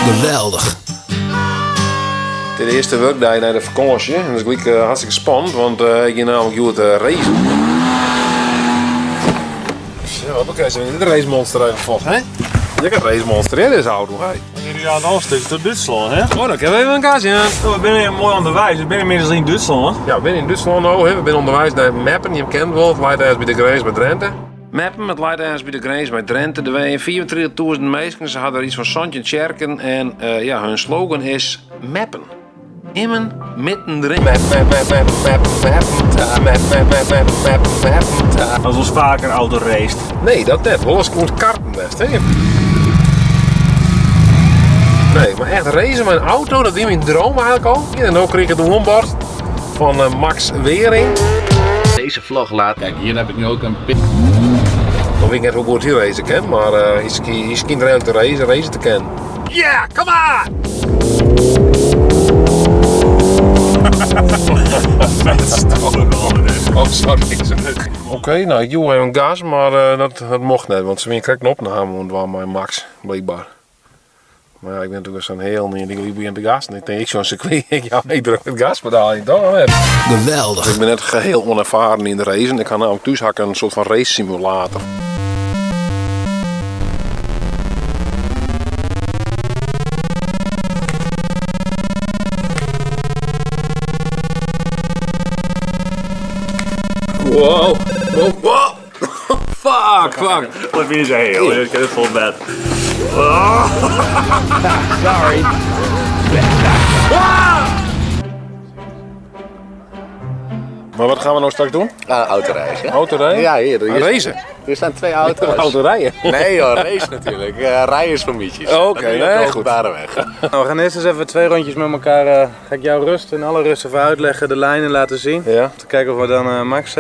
Geweldich. It is de earste wurkdei nei de fakânsje en dat is gelyk hartstikke spannend, want ik gean namelijk hjoed racen. Zo, hoppakee, se dit racemonster even vast, hè? Lekker racemonster, hè, deze auto, hè? Jullie gaan al een stuk tot Duitsland, hè? Oh, dan kunnen we even een kaas in. Oh, we zijn mooi onderwijs. We zijn inmiddels in Duitsland. Ja, we zijn in Duitsland nu, hè. We zijn onderwijs naar Meppen, je kent wel, het ligt ergens bij de grens met Drenthe. Meppen, het ligt ergens bij de grens met Drenthe. Er wonen 34.000 mensen, ze hadden iets van Santje Tjerken en ja, hun slogan is Meppen. Immen, mitten erin. Mep, mep, mep, mep, mep, mep, mep, mep, mep, mep, mep, mep, mep. Als ons vaker auto raced. Nee, dat net. Wel eens komt karten best, hè? Nee, maar echt racen met een auto, dat is mijn droom eigenlijk al. En dan kreeg ik het onboard van Max Wering. Deze vlog laat. Kijk, hier heb ik nu ook een pin. Dan weet ik net hoe goed hij racen kan, maar hij is kind redelijk te racen te kennen. Yeah, come on! Oh, sorry. Oké, nou, ik joeg even gas, maar dat mocht net, want ze willen een opname want waar mijn Max, blijkbaar. Maar ja, ik ben natuurlijk zo'n heel niet, ik liep in de gas en ik denk, ik zo'n circuit, ik, ja, ik druk het gaspedaal niet, toch? Hè? Geweldig. Ik ben net geheel onervaren in de race en ik ga namelijk thuis hakken een soort van race simulator. Wow, wow, wow. Fuck, fuck. Wat ben je zo heel? Ik heb het vol bed. Sorry. Maar wat gaan we nou straks doen? Autorijden. Autorijden? Ja, hier. Ah, racen? Er staan twee auto's. Autorijden? Nee joh, race natuurlijk. Rijden is voor mietjes. Oh, oké, Dat doe je op nee, de goed. openbare weg. Nou, we gaan eerst eens even 2 rondjes met elkaar. Ga ik jou rust in alle rust even uitleggen, de lijnen laten zien. Ja. Om te kijken of we dan Max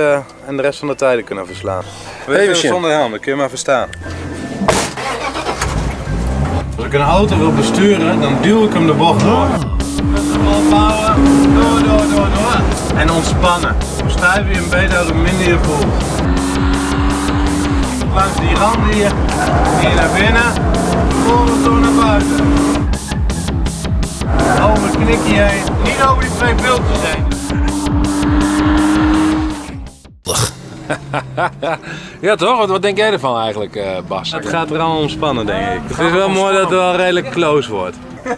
en de rest van de tijden kunnen verslaan. We Hey, even Lucien. zonder helm, dan kun je maar verstaan. Als ik een auto wil besturen, dan duw ik hem de bocht door. Opbouwen, door, door, door, door. En ontspannen. Hoe stijver je hem beter, hoe minder je voelt. Langs die rand hier, hier naar binnen, voor door naar buiten. Over het knikje heen, niet over die 2 bultjes heen. Ja toch? Wat denk jij ervan eigenlijk, Bas? Het gaat er allemaal om spannen, denk ik. Het is wel mooi dat het wel redelijk close wordt.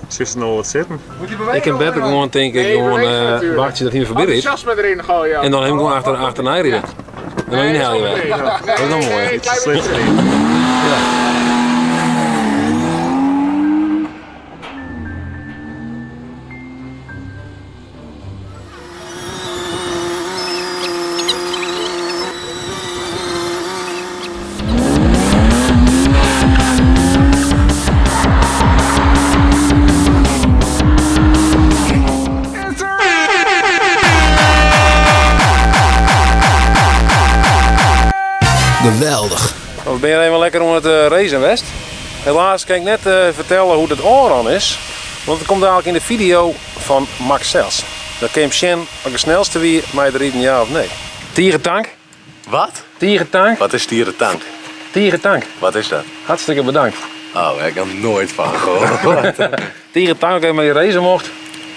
Zit er nog wat zitten? Ik kan beter gewoon, denk ik, gewoon wachten dat hij voorbij is. Enthousiasme erin gooien. En dan hem gewoon achterna rijden. En dan inhaal je weg. Dat is dan mooi. Ja. Geweldig. Of ben je even lekker om het racen, West? Helaas kan ik net vertellen hoe het oran is. Want het komt eigenlijk in de video van Max Sels. Dan kan je hem zien of de snelste wie mij er rijden, ja of nee. Tierentank. Wat? Tierentank. Wat is tierentank? Tierentank. Wat is dat? Hartstikke bedankt. Oh, ik heb er nooit van gehoord. Tierentank, dat je maar die racen mocht.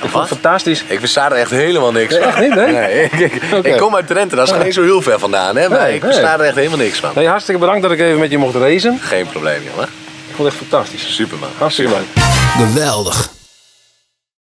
Ik vond het fantastisch. Ik versta er echt helemaal niks van. Echt niet, hè? Nee, Oké. ik kom uit Drenthe, dat is geen zo heel ver vandaan, hè? Maar Nee, ik versta nee. er echt helemaal niks van. Nee, hartstikke bedankt dat ik even met je mocht racen. Geen probleem, jongen. Ik vond het echt fantastisch. Superman. Hartstikke leuk. Geweldig.